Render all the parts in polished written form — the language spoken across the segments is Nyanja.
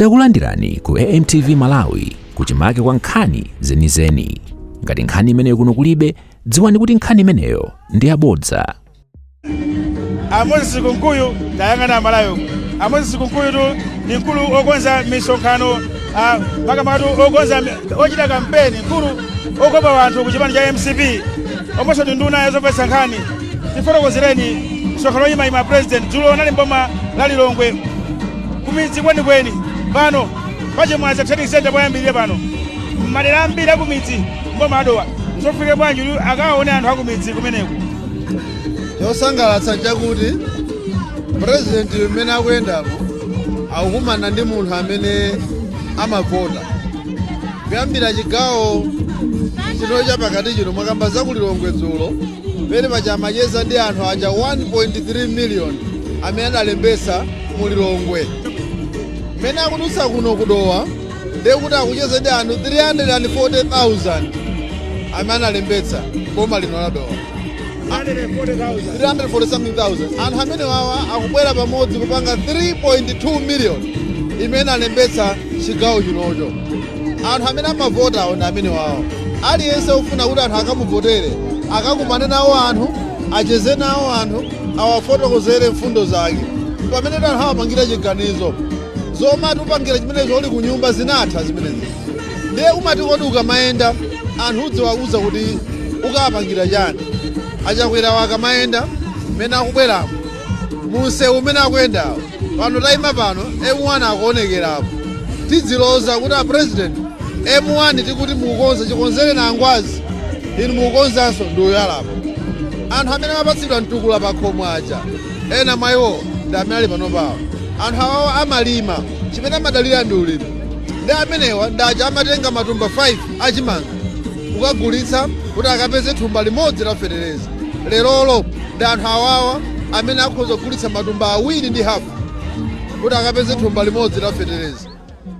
Takulandirani ku AMTV Malawi, kuchimake kwa nkhani zenizeni. Ngati nkhani imeneyo kuno kulibe, dziwani kuti nkhani imeneyo ndi yabodza. A Moses Kunkuyu, tayang'ana Amalawi. A Moses Kunkuyu tu ndi mkulu okonza misonkhano, makamaka okonza ochita kampeni, mkulu okopa wanthu ku chipani cha MCP, omwenso ndi nduna yazofalitsa nkhani. Tifotokozereni msonkhano oyimayima president dzulo anali mboma la Lilongwe, kumidzi kwenikweni, pano pachimwaza Trading Center poyambirira pano, madera ambiri akumidzi mboma adowa. Zofika bwanji kuti akaone anthu akumidzi kumeneku? Chosangalatsa chakuti purezidenti mmene akuyendamo akukumana ndi munthu amene amavota kuyambira chigawo chino chapakati chino. Mwakamba za kuLilongwe, dzulo pene paja amacheza ndi anthu aja 1.3 million amene adalembesa mu Lilongwe. Mmene akudutsa kuno kuDowa, ndiye kuti akucheza ndi anthu 340,000 amene analembetsa boma lino la Dowa. 340 something thousand anthu amene wawa akubwera pamodzi kupanga 3.2 million imene alembetsa chigawo chinocho. Anthu amene amavota awo ndi amene wawa. Aliyense ufuna kuti anthu akamuvotere, akakumane nawo anthu, acheze nawo anthu, awafotokozere mfundo zake, pamene anthu awapangira chiganizo. Zomati upangira chimenezo uli ku nyumba zinatha zimenezi. Ndiye umati kodi ukamayenda anthu udziwauza kuti ukawapangira chani? Achakwera akamayenda, mmene akubweramo munsewu umene akuyendawo pano, tayima pano, M1 akuonekerapo, tidziloza kuti a president, M1 tikuti mukukonza, chikonzere na angwazi inu mukukonzanso ndi uyalapo. Anthu amene amapatsidwa mtukula pa khomo aja, ena mwa iwo ndi amene ali pano pawo. Anthu awawo amalima, chimene amadalira ndi ulimi. Ndi amenewa ndi aja amatenga matumba 5 achimanga kukagulitsa kuti akapeze thumba limodzi la fetereza. Lerolo ndi anthu awawa amene akhoza kugulitsa matumba 2.5 kuti akapeze thumba limodzi la fetereza.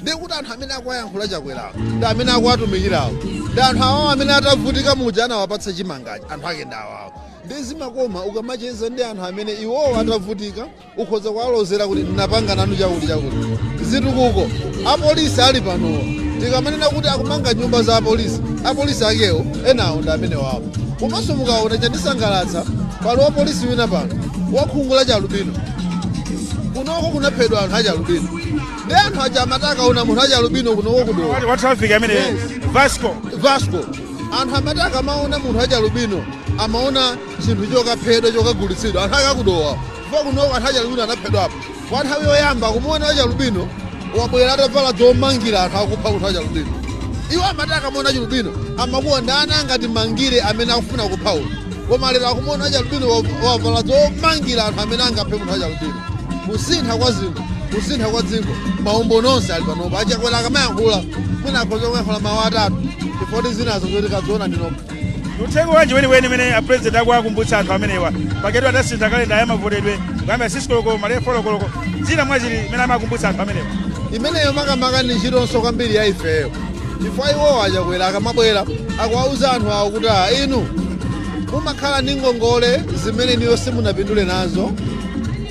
Ndi kuti anthu amene akuwayankhula Chakwerawo ndi amene akuwatumikirawo ndi anthu awawa amene atavutika muja anawapatsa chimangachi. Anthu ake ndi awawa. Ndi zimakoma ukamacheza ndi anthu amene iwowo atavutika ukhoza kuwalozera kuti ndinapanga nanu chakuti chakuti. Zitukuko, apolisi ali panowa, tikamanena kuti akumanga nyumba za apolisi, apolisi akewo enawo ndi amene wawo. Komanso mukaona, chandisangalatsa, pali wapolisi wina pano wakhungu la chalubino. Kunoko kunaphedwa anthu achalubino, ndi anthu aja amati akaona munthu achalubino kunoko kuDowa. Wa traffic amene? Yes. Vasco. Vasco. Anthu amati akamaona munthu achalubino amaona chinthu chokaphedwa, chokagulitsidwa. Anthu akakuDowa, chifukwa kunoko anthu achalubino anaphedwapo. Kwa nthawi yoyamba kumuona achalubino wabwera atavala zomangira anthu akupha munthu achalubino. Iwo amati akamaona achalubino amakuwa, "Ndani angati mangire amene akufuna kupha uyu?" Koma lero akumuona achalubino wavala zomangira anthu amene angaphe munthu achalubino. Kusintha kwa zinthu, kusintha kwa dziko, maumboni onse ali panopo. Achakwera akamayankhula, mwina akhoza kuyankhula mawu atatu, chifukwa zinazo zoti kadziona ndinopo. Uthenga wanji weniweni umene a president akuwakumbutsa anthu amenewa? Paketu adasintha kalenda ya mavotedwe kuyambira 6 koloko malere 4 koloko. Zina mwazili imene amakumbutsa anthu amenewa? Imeneyo makamaka ndi ntchitonso kwambiri ya ifeyo, chifukwa iwowo Achakwera akamabwera akuwauza anthu awo kuti, "Ah, inu mumakhala ndi ngongole zimene niyo simunapindule nazo.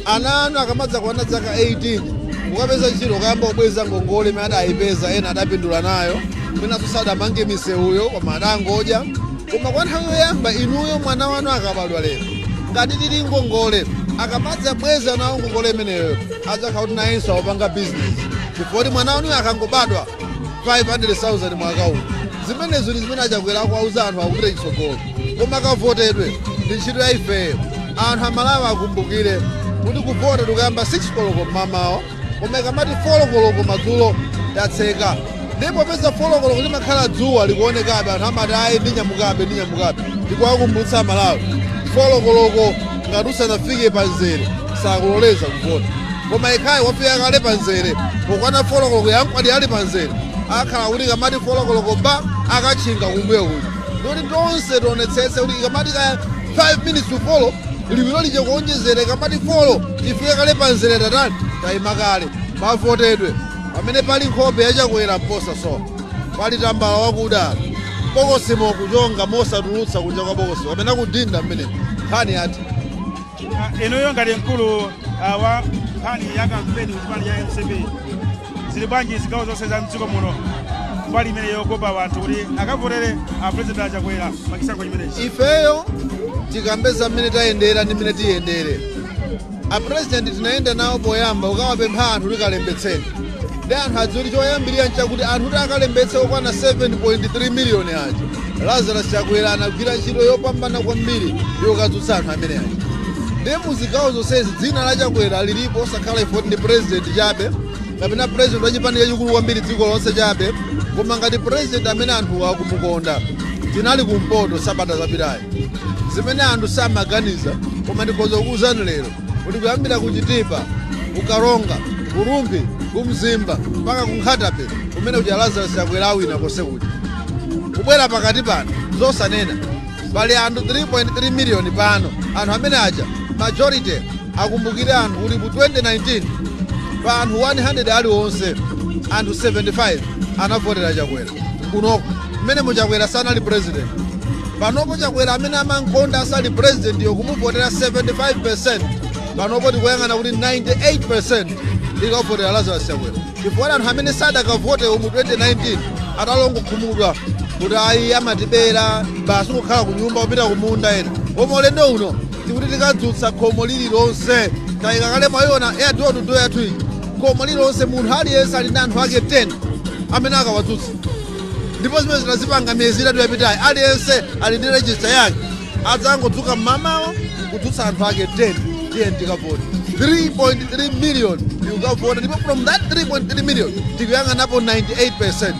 Ana anu akamadza kuwana zaka 18 kukapeza ntchito, kuyamba kubweza ngongole imene adayipeza, ena adapindula nayo, mwinanso sadamange misewuyo koma adangodya. Koma kwa nthawi yoyamba inuyo mwana wanu akabadwa lero, ngati tili ngongole, akamadza bweza nawo ngongole imeneyo, adzakhala kuti nayenso akupanga bizinesi, chifukwa kuti mwana wanuyo akangobadwa 500,000 mwaka uno." Zimenezo ndi zimene Achakwera akuwauza anthu akupita chitsogolo. Koma kavotedwe ndi ntchito ya ifeyo. Anthu Amalawi akumbukire kuti kuvota tikuyamba 6 koloko mmamawa, koma ikamati 4 koloko madzulo tatseka. Ndipo peza 4 koloko limakhala dzuwa likuonekabe, anthu amati, "Ayi, ndinyamukabe, ndinyamukabe." Ndikuwakumbutsa Amalawi, 4 koloko ngati usanafike panzere sakuloleza kuvota. Koma ikhayi wafika kale panzere, pokwana 4 koloko yankwadi ali panzere, akhala kuti ikamati 4 koloko ba akatchinga kumbuyo kuja. Ndikuti tonse tionetsetse kuti ikamati kaya 5 minutes to 4, liwiro lije kuonjezera, ikamati 4 tifike kale panzere, tatani, tayima kale. Mavotedwe, pamene pali nkhope yaChakwera mposa so pali tambala wakuda, bokosimo kuchonga mosatulutsa kunja kwa bokosi kapena kudinda mmene nkhani yati. Inuyo ngati mkulu wa nkhani ya kampeni kuchipani cha MCP. Zili bwanji zigawo zonse za mdziko muno, mbali imene yokopa anthu kuti akavotere a President Achakwera pa chisankho chimenechi? Ifeyo tikambeza mmene tayendera ndi mmene tiyendere. A President tinayenda nawo poyamba kukawapempha anthu tikalembetseni, ndi anthu adziwe kuti choyambirira nchakuti anthu kuti akalembetse okwana 7.3 miliyoni aja, Lazarus Chakwera anagwira ntchito yopambana kwambiri yokadzutsa anthu amene aja. Ndi muzigawo zonsezi dzina la Chakwera lilipo, osakhala ifoti ndi President chabe kapena President wa chipani chachikulu kwambiri dziko lonse chabe, koma ngati President amene anthu akumukonda. Tinali kumpoto sabata zapitayi, zimene anthu samaganiza, koma ndikhoza kukuwuzani lero kuti kuyambira ku Chitipa, ku Karonga, ku Rumphi, ku Mzimba mpaka ku Nkhata Bay, kumene kuja Lazarus Chakwera awina konse kuja. Kubwera pakati pano zosanena, pali anthu 3.3 miliyoni pano. Anthu amene aja majority, akumbukire anthu kuti ku 2019 pa anthu 100 aliwonse, anthu 75 anavotera Chakwera kunoko, mmene muchakwera sanali President. Panopo Chakwera amene amankonda asali President yokumuvotera 75%, panopo tikuyang'ana kuti 98% ikavotera Lazarus Chakwera, chifukwa anthu amene sadakavote mu 2019 atalongokhumudwa kuti ayi, amatibera, basi kukhala ku nyumba, kupita kumunda ena. Koma ulendo uno tikuti tikadzutsa khomo lililonse. Tayika kale, mwayiona ya door to door yathu iyi, khomo lililonse munthu aliyense ali ndi anthu ake 10 amene akawadzutsa, ndipo zimene zinazipanga miyezi 3 yapitayi. Aliyense ali ndi register yake, adzangodzuka mmamawa nkudzutsa anthu ake 10, tiye tikavota. 3.3 million tikukavota, ndipo from that 3.3 million tikuyang'anapo 98%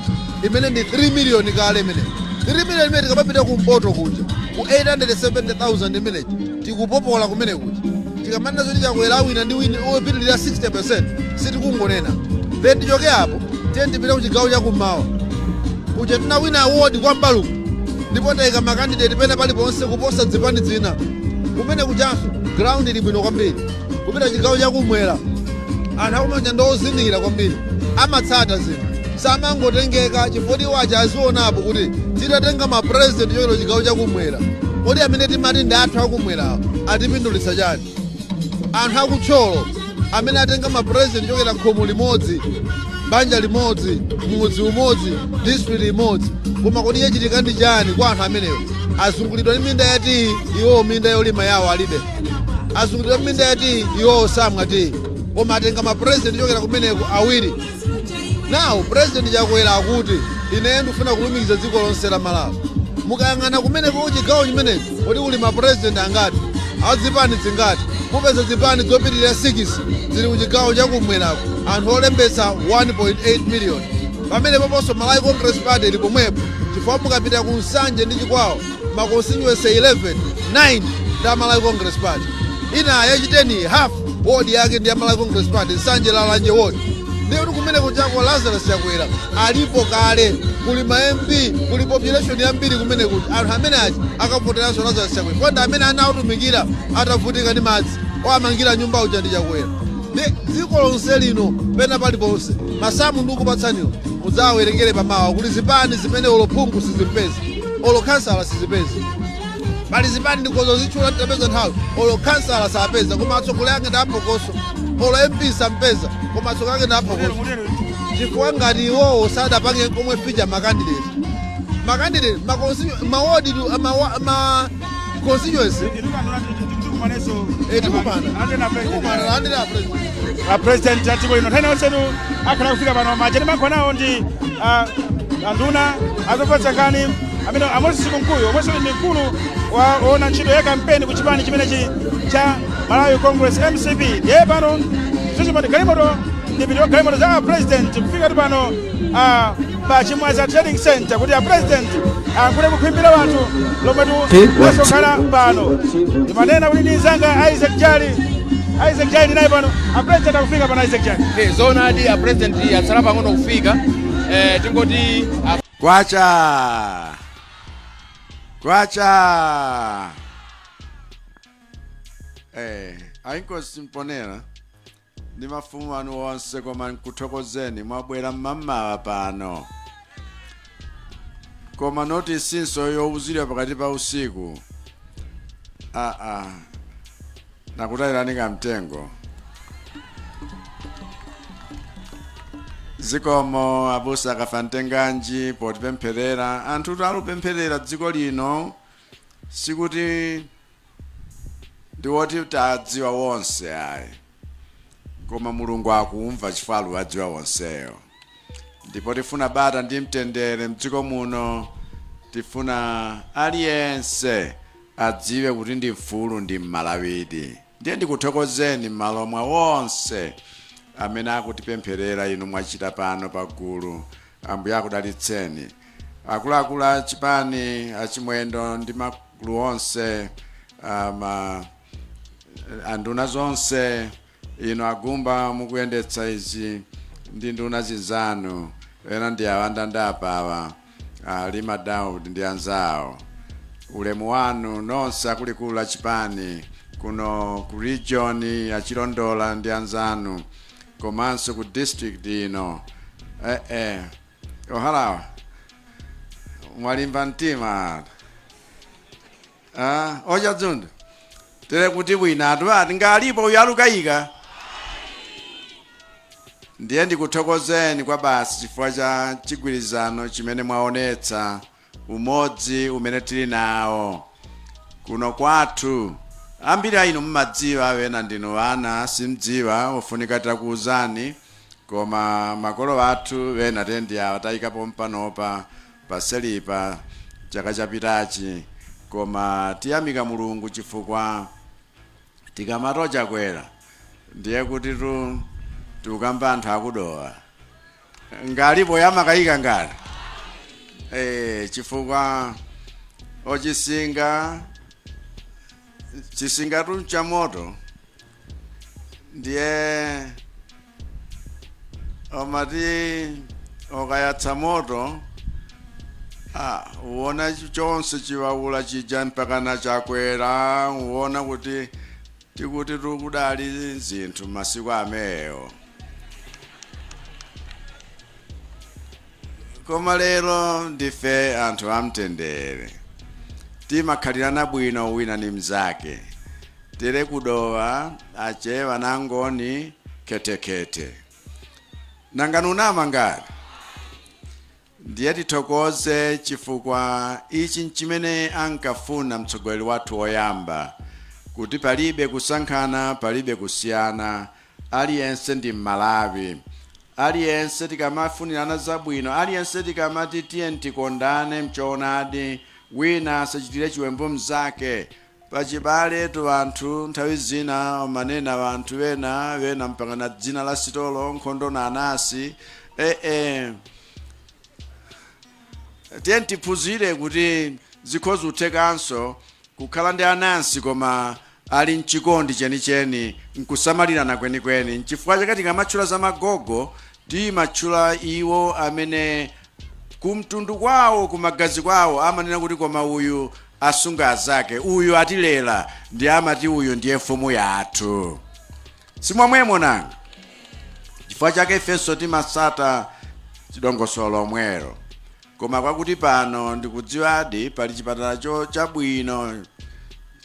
imene ndi 3 million kale. Imene 3 million imene tikamapita kumpoto kuja ku 870,000 imeneji, tikupopola kumene kuja. Tikamanena zoti Chakwera awina ndi wini opitilira 60%, sitikungonena. Then tichoke apo, tiye tipite ku chigawo chakummawa kuja. Tinawina award kwa Mbaluku, ndipo tayika ma candidate pena paliponse kuposa zipani zina. Kumene kujanso ground ili bwino kwambiri. Kupita chigawo chakumwera, anthu akumanja ndi ozindikira kwambiri, amatsata zinthu, samangotengeka, chifukwa iwo aja azionapo kuti titatenga ma president chokera chigawo chakumwera, kodi amene timati ndi athu akumwerawo atipindulitsa chani? Anthu akutcholo amene atenga ma president chokera khomo limodzi, banja limodzi, mudzi umodzi, district imodzi, koma kodi yachitika ndi chani kwa anthu amenewo? Azungulidwa ndi minda ya tiyi, iwowo minda yolima yawo alibe. Azungulidwa ndi minda ya tiyi, iwowo samwa tiyi, koma atenga ma president chokera kumeneko awiri. Now President Chakwera akuti ine ndifuna kulumikiza dziko lonse la Malawi. Mukayang'ana kumeneko chigawo chimenechi, kodi kuli ma president angati, azipani zingati? Mupeza zipani zopitirira 6 zili ku chigawo chakumwerako, anthu olembetsa 1.8 million. Pamene poponso Malawi Congress Party ili pomwepo, chifukwa mukapita ku Nsanje ndi Chikwawa, ma constituency 11, 9 ndi a Malawi Congress Party. Ina yachiteni half ward yake ndi ya Malawi Congress Party, Nsanje Lalanje ward. Ndiye kuti kumene kuchako Lazarus Chakwera alipo kale, kuli ma MP, kuli population yambiri kumene kuti anthu amene aja akavoteranso Lazarus Chakwera, fonda amene anawatumikira atavutika ndi madzi, oamangira nyumba uja ndi Chakwera. Ndi dziko lonse lino pena paliponse, masamu ndikupatsaniwo mudzawerengere pamawa. Kuli zipani zimene olo phungu sizimpeza, olo khansala sizipeza. Pali zipani ndikozo zitchula titapeza nthawi, olo khansala sapeza, koma atsogoleri ake ndi aphokoso. Olo MP sampeza, koma atsogoleri ake ndi aphokoso, chifukwa ngati iwowo sadapange komwe feature ma candidate, ma candidate ma ward, ma constituency. Tikumana andira President. A President a dziko lino nthawi yonsetu akhala kufika pano. Majani mankhonawo ndi anduna azofalitsa nkhani amene a Moses Kunkuyu, omwenso ndi mkulu wa woona ntchito ya kampeni ku chipani chimenechi cha Malawi Congress, MCP. Ndiye pano zichimati galimoto ndipiti wa galimoto za a President kufika tu pano pa Chimwaza Trading Center kuti a President ayankhule kukhimbira wanthu lomwe tu wasonkhana pano. Ndimanena kuti ndi mzanga Isaac Jali. Isaac Jali ndinaye pano. A President akufika pano, Isaac Jali. Zoonadi, a President atsala pang'ono kufika. Tingoti Kwacha kwacha. Ainkosi Mponera ndi mafumu anu onse, koma nkuthokozeni mwabwera mmamawa pano, koma notice-nso yowuzidwa pakati pa usiku, aa, nakutayirani kamtengo. Zikomo abusa Kafantenganji potipempherera. Anthu alupempherera dziko lino, sikuti ndiwoti tadziwa wonse ayi, koma Mulungu akumva chifukwa aluwadziwa wonseyo. Ndipo tifuna bata ndi mtendere mdziko muno. Tifuna aliyense adziwe kuti ndi mfulu, ndi Mmalawidi. Ndiye ndikuthokozeni m'malo mwa wonse amene akutipempherera. Inu mwachita pano pagulu, Ambuye akudalitseni. Akuluakulu a chipani, achimwendo ndi magulu onse, anduna zonse, inu agumba mukuyendetsa izi ndi nduna zinzanu, ena ndi awandandapa awa, Lima Daud ndi anzawo, ulemu wanu nonse. Akuluakulu la chipani kuno ku region, achilondola ndi anzanu, komanso ku district ino, ohalawa mwalimba mtima. Ah, ochadzunda tere kuti bwina atu ati ngalipo uyu alukayika. Ndiye ndikuthokozeni kwa basi chifukwa cha chigwirizano chimene mwaonetsa, umodzi umene tili nawo kuno kwathu. Ambiri a inu mmadziwa, wena ndinu ana simdziwa, ofunika takuuzani. Koma makolo athu wena tendi awa tayikapo mpanopa paselipa chaka chapitachi. Koma tiyamika Mulungu chifukwa tikamati Chakwera ndiye kuti tu tikukamba anthu akudowa ngalipo yamakayika ngati chifukwa ochisinga chisingatu cha moto. Ndiye omati okayatsa moto, uwona chonse chiwawula chija mpakana Chakwera, uwona kuti tikuti tikudali zinthu masiku ameyo. Koma lero ndife anthu amtendere, timakhalirana bwino wina ni mzake. Tere kudowa achewa nangoni khetekhete nanganunama ngati. Ndiye tithokoze chifukwa ichi nchimene ankafuna mtsogoleri wathu woyamba, kuti palibe kusankhana, palibe kusiyana, aliyense ndi Mmalawi. Aliyense tikamafunirana zabwino, aliyense tikamati tiye tikondane mchoonadi, wina asachitire chiwembu mzake. Pachibale tu anthu nthawi zina manena anthu ena wena mpaka na dzina la sitolo, nkhondo na anasi. Tiye tiphunzire kuti zikhoza kuthekanso kukhala ndi anansi koma ali mchikondi chenicheni, nkusamalirana kwenikweni. Nchifukwa chake tikamatchula za magogo timatchula iwo amene kumtundu kwawo, kumagazi kwawo amanena kuti koma uyu asunga azake, uyu atilera, ndi amati uyu ndiye mfumu yathu. Simwamwemo nanga? Chifukwa chake ifenso timasata chidongosolo lomwelo. Koma kwakuti pano ndikudziwadi pali chipatala chabwino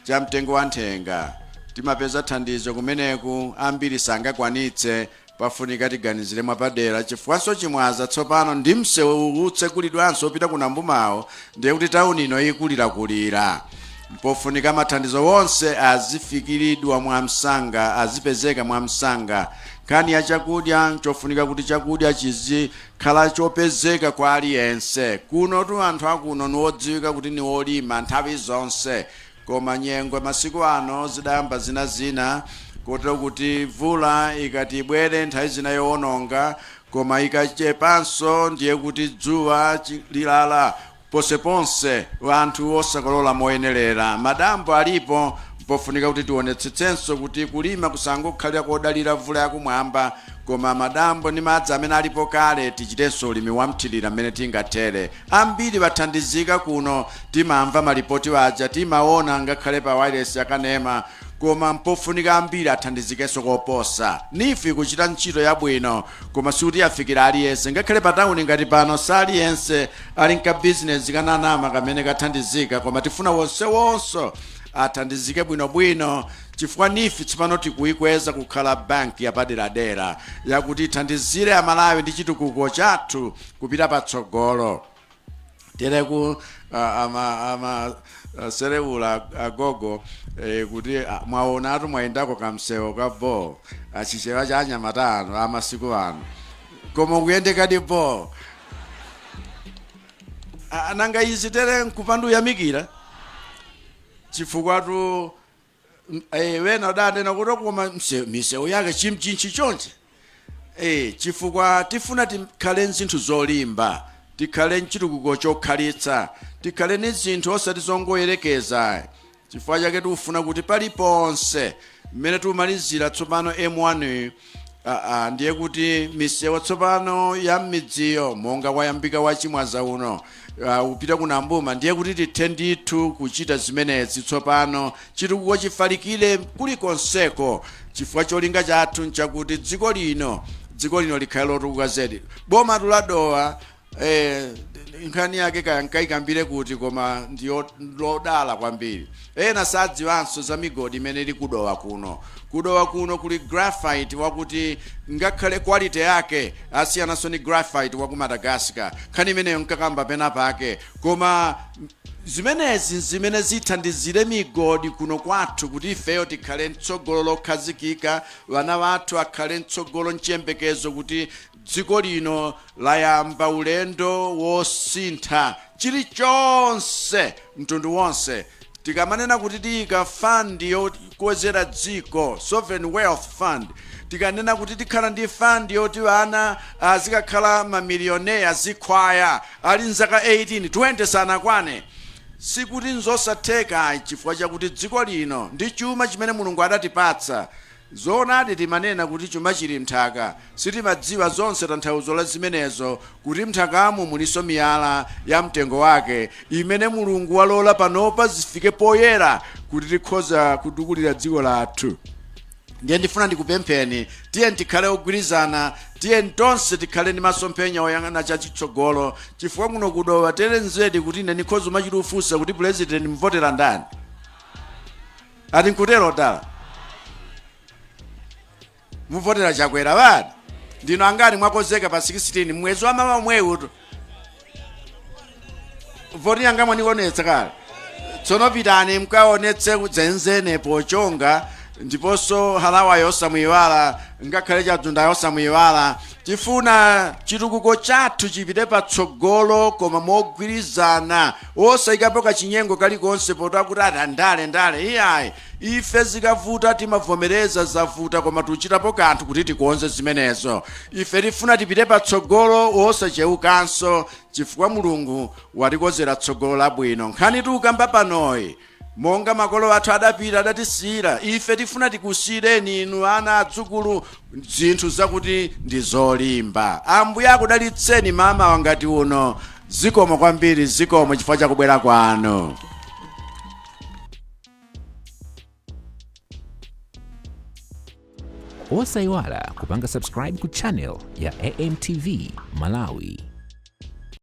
cha mtengo wa nthenga, timapeza thandizo kumeneku, ambiri sangakwanitse. Pafunika tiganizire mwapadera, chifukwanso Chimwaza tsopano ndi msewu utsekulidwanso upita ku Nambumawo, ndiye kuti tawuni ino ikulirakulira. Mpofunika mathandizo wonse azifikiridwa mwamsanga, azipezeka mwamsanga. Nkhani ya chakudya, chofunika kuti chakudya chizikhala chopezeka kwa aliyense. Kuno tu anthu akuno niwodziwika kuti ni wolima nthawi zonse, koma nyengo masiku ano zidayamba zinazina, kotero kuti mvula ikati ibwere nthawi zina yowononga, koma ikachepanso ndiye kuti dzuwa lilala ponseponse, anthu osakolola moyenerera. Madambo alipo. Pofunika kuti tionetsetsenso kuti kulima kusangokhalira kodalira mvula yakumwamba, koma madambo ndi madzi amene alipo kale tichitenso ulimi wamthirira mmene tingathere. Ambiri bathandizika kuno, timamva malipoti aja, timaona ngakhale pa wireless yakanema, koma mpofunika ambiri athandizikenso koposa. NEEF kuchita ntchito yabwino, koma sikuti yafikira aliyense. Ngakhale pa tawuni ngati pano, saliyense ali nka bizinesi kananama kamene kathandizika, koma tifuna wonsewonso Athandizike bwinobwino, chifukwa NEEF tsopano tikuyikweza kukhala banki yapaderadera yakuti ithandizire Amalawi ndi chitukuko chathu kupita patsogolo. Tereku ama ama serewula agogo kuti mwaonatu mwayendako kamsewo ka bo, achichewa cha anyamata anu amasiku ano, koma kuyendekadi bo. Nanga izi tere nkupanda uyamikira, chifukwa tu wena udanena kuti koma misewu yake chimchinchi chonse, chifukwa tifuna tikhale nzinthu zolimba, tikhale mchitukuko chokhalitsa, tikhale ni zinthu osati zongoyerekeza. Chifukwa chake tikufuna kuti paliponse mmene tikumalizira tsopano M1, ndiye kuti misewu tsopano ya m'midziyo, monga wayambika wa Chimwaza uno upita ku Nambuma, ndiye kuti tithe ndithu kuchita zimenezi tsopano, chitukuko chifalikire kulikonseko, chifukwa cholinga chathu nchakuti dziko lino likhale lotukuka zedi. Boma tuladowa, nkhani yake kaya nkayikambire kuti, koma ndiyo lodala kwambiri. Ena sadziwanso za migodi imene ili kudowa kuno. Kudowa kuno kuli graphite wakuti ngakhale quality yake asiyananso ni graphite waku Madagascar. Nkhani imeneyo nkakamba pena pake, koma zimenezi zimene zithandizire migodi kuno kwathu kuti ifeyo tikhale mtsogolo lokhazikika, vana vathu akhale mtsogolo mchiyembekezo kuti dziko lino layamba ulendo wosintha chilichonse, mtundu wonse. Tikamanena kuti tiyika fund yokwezera dziko, sovereign wealth fund, tikanena kuti tikhala ndi fund yoti vana azikakhala mamilioneya zikhwaya ali nzaka 18, 20 sanakwane, sikuti nzosatheka, chifukwa chakuti dziko lino ndi chuma chimene Mulungu adatipatsa. Zoonadi, timanena kuti chuma chili mnthaka, sitimadziwa zonse tanthauzo la zimenezo, kuti mnthakamo muliso miyala ya mtengo wake imene Mulungu walola panopa zifike poyera kuti tikhoza kutukulira dziko lathu. Ndiye ndifuna ndikupempheni, tiye tikhale ogwirizana, tiye tonse tikhale ndi masomphenya oyang'ana chachitsogolo, chifukwa kuno kudowa terenzedi kuti ine ndikhoza umachita ufunsa kuti president mvotera ndani, ati nkutero dala muvotera Chakwera. Vana ndino angati mwakozeka pa 16 mwezi wa mawa omwewu? Voti yanga mwanionetsa kale. Tsono pitani mkaonetse kudzenzene pochonga, ndiponso halawayo osamuyiwala, ngakhale chadzundayo osamuyiwala. Tifuna chitukuko chathu chipite patsogolo, koma mogwirizana, osayikapo kachinyengo kalikonse poti akuti ati ndale ndale. Iyayi, ife zikavuta timavomereza zavuta, koma tuchitapo kanthu kuti tikonze zimenezo. Ife tifuna tipite patsogolo osacheukanso, chifukwa Mulungu watikozera tsogolo labwino. Nkhani tikukamba panoyi, monga makolo athu adapita adatisiyira, ife tifuna tikusiyireni inu ana adzukulu zinthu zakuti ndi zolimba. Ambuye akudalitseni mama wangati uno. Zikomo kwambiri, zikomo chifukwa chakubwera kwanu. Osayiwala kupanga subscribe ku channel ya AMTV Malawi.